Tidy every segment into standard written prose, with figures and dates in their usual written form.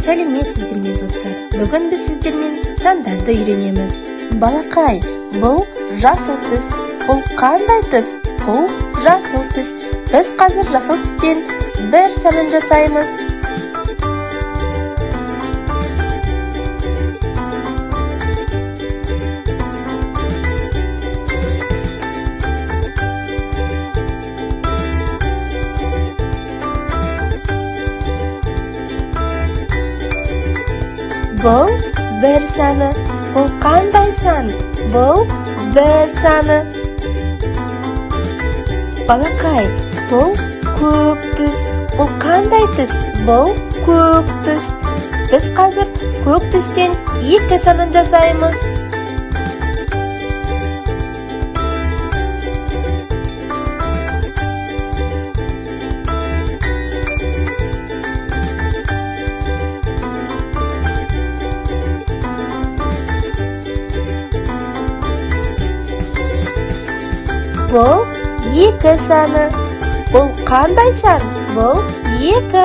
Сәлеметсіздер ме, достар? Бүгін біз сіздермен сандарды үйренеміз. Балақай, бұл жасыл түс. Бұл қандай түс? Бұл жасыл түс. Біз қазір жасыл түстен бір санын жасаймыз. Бұл бір саны. Бұл қандай сан? Бұл бір саны. Балақай, бұл көк түс. Бұл қандай түс? Бұл көк түс. Біз қазір көк түстен екі санын жасаймыз. Бұл екі саны. Бұл қандай сан? Бұл екі.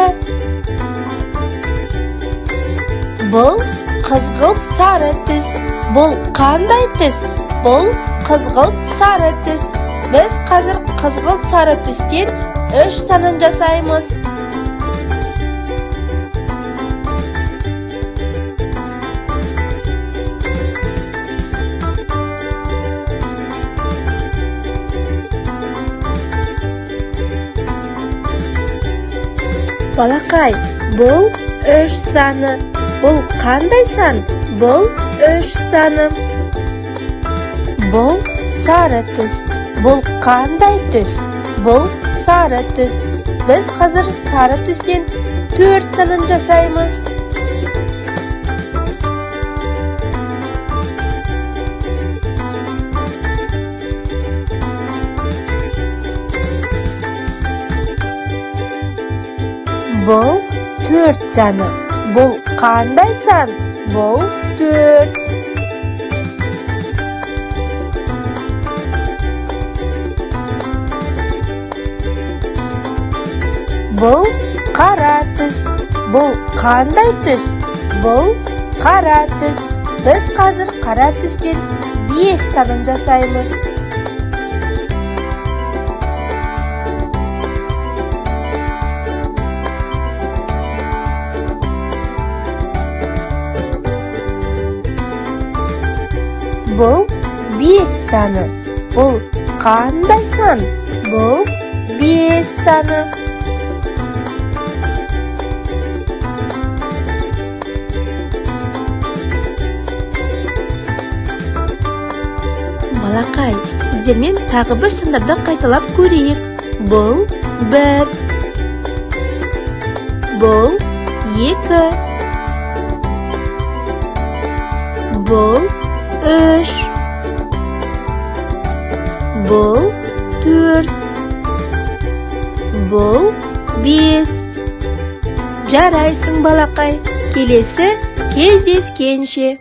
Бұл қызғылт сары түс. Бұл қандай түс? Бұл қызғылт сары түс. Біз қазір қызғылт сары түстен үш санын жасаймыз. Балақай, бұл үш саны. Бұл қандай сан? Бұл үш саны. Бұл сары түс. Бұл қандай түс? Бұл сары түс. Біз қазір сары түстен төрт санын жасаймыз. Бұл төрт саны. Бұл қандай сан? Бұл төрт. Бұл қара түс. Бұл қандай түс? Бұл қара түс. Біз қазір қара түстен 5 санын жасаймыз. Бұл 5 саны. Бұл қандай сан? Бұл 5 саны. Балақай, сіздермен тағы бір сандарды қайталап көрейік. Бұл 1. Бұл 2. Бұл 3. Бұл 4. Бұл 5. Жарайсың, балақай. Келесі кездескенше.